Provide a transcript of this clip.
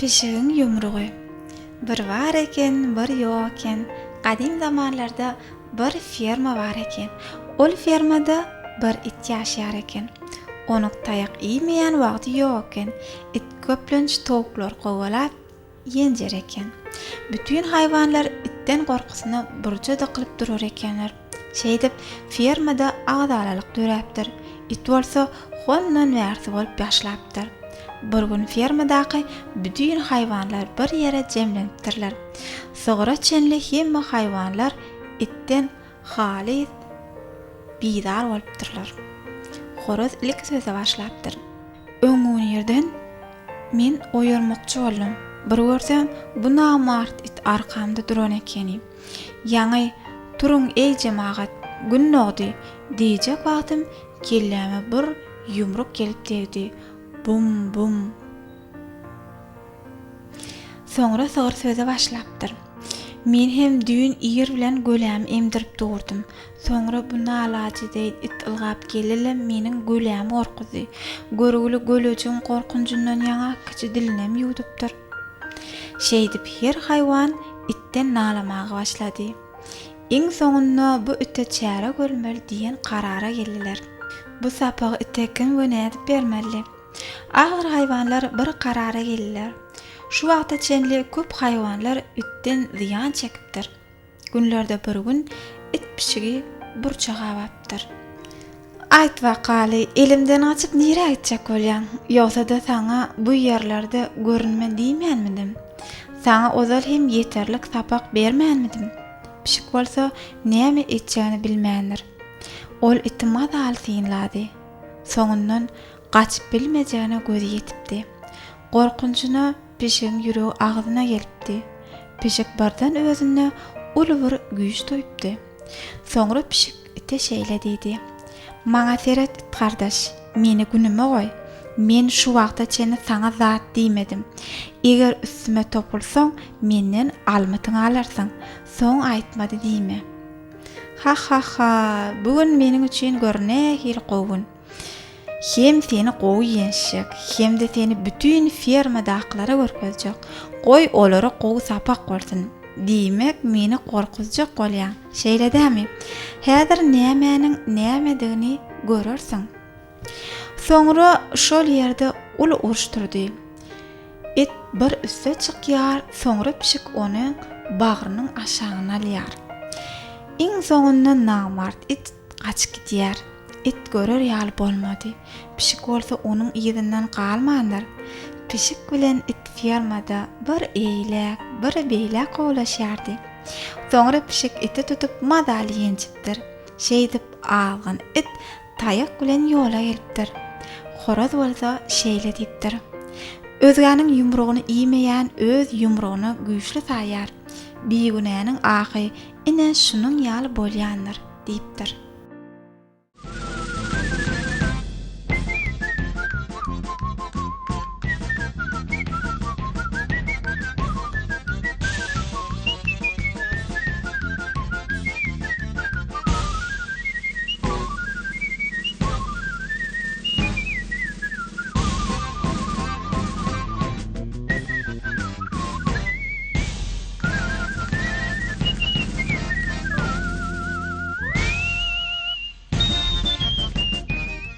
Pişigiň ýumrugy. Bir bar eken, bir ýok eken. Gadym zamanlarda bir ferma bar eken. Ol fermada bir it ýaşaýar eken. Onuň taýak iýmeýän wagty ýok eken. It köplenç towuklary kowalap, ýenjer eken. Bütin haýwanlar itden gorkusyna burja dykylyp durar ekenler. Şeýdip, fermada agzalalyk döräpdir. It bolsa hondan bärsi bolup ýaşlapdyr. Bir gün fermadaky bütin haýwanlar bir ýere jemlenipdirler. Sygyra çenli hemme haýwanlar itden halys bizar bolupdyrlar. Horaz ilki söze başlapdyr. Öňňunirden men oýarmakçy boldum. Bir görsem, bu namart it arkamda duran ekeni. Ýaňy, Turuň, eý jemagat, Gün dogdy! diýjek wagtym kelläme bir ýumruk gelip degdi. Bum-bum! Soňra sygyr söze başlapdyr. Men hem düýn ir bilen gölämi emdirip durdum. Soňra bu nalajedeýin it ylgap geldi-le meniň gölämi gorkuzdy. Görgüli gölejigiň gorkunjyndan ýaňa kiçi dilinem ýuwdupdyr. Şeýdip her haýwan itden nalamaga başlady. Iň soňunda bu ite çäre görülmeli diýen karara geldiler. Bu sapagy ite kim we nädip bermeli? Ahyr haýwanlar bir karara geldiler. Şu wagta çenli köp haýwanlar itden zyýan çekipdir. Günlerde bir gün it pişigi burça gabapdyr. Aýt bakaly, elimden gaçyp nirä gitjek bolýaň? Ýogsa-da saňa bu ýerlerde görünme diýmänmidim? Saňa ozal hem ýeterlik sapak bermänmidim? Pişik bolsa näme etjegini bilmändir. Ol iti mazaly synlady. Soňundan gaçyp bilmejegine gözi ýetipdi. Gorkunjyna pişigiň ýüregi agzyna gelipdi. Pişik birden özünde uly bir güýç duýupdy. Soňra pişik ite şeýle diýdi, Maňa seret it gardaş, meni günüme goý. Men şu wagta çenli saňa zat diýmedim. Eger üstüme topulsaň, menden almytyňy alarsyň. Soň aýtmady diýme. Ha-ha-ha, bu gün meniň üçin gör nähili gowy gün. Hem seni gowy ýençjek, hem-de seni bütin fermadakylara görkezjek. Goý, olara gowy sapak bolsun. Diýmek, meni gorkuzjak bolýaň, şeýle dämi? Häzir nämäniň nämedigini görersiň. Soňra şol ýerde uly uruş turdy. It bir üste çykýar, soňra pişik ony bagrynyň aşagyna alýar. Iň soňunda namart it gaçyp gidýär. It görer ýaly bolmady. Pişik bolsa onuň yzyndan galmandyr. Pişik bilen it fermada bir eýläk, bir beýläk kowlaşýardy. Soňra pişik iti tutup mazaly ýenjipdir. Şeýdip azgyn it taýak bilen ýola gelipdir. Horaz bolsa şeýle diýipdir. Özgäniň ýumrugyny iýmeýän öz ýumrugyny güýçli saýýar. Bigünäniň ahy ine şunuň ýaly bolýandyr diýipdir.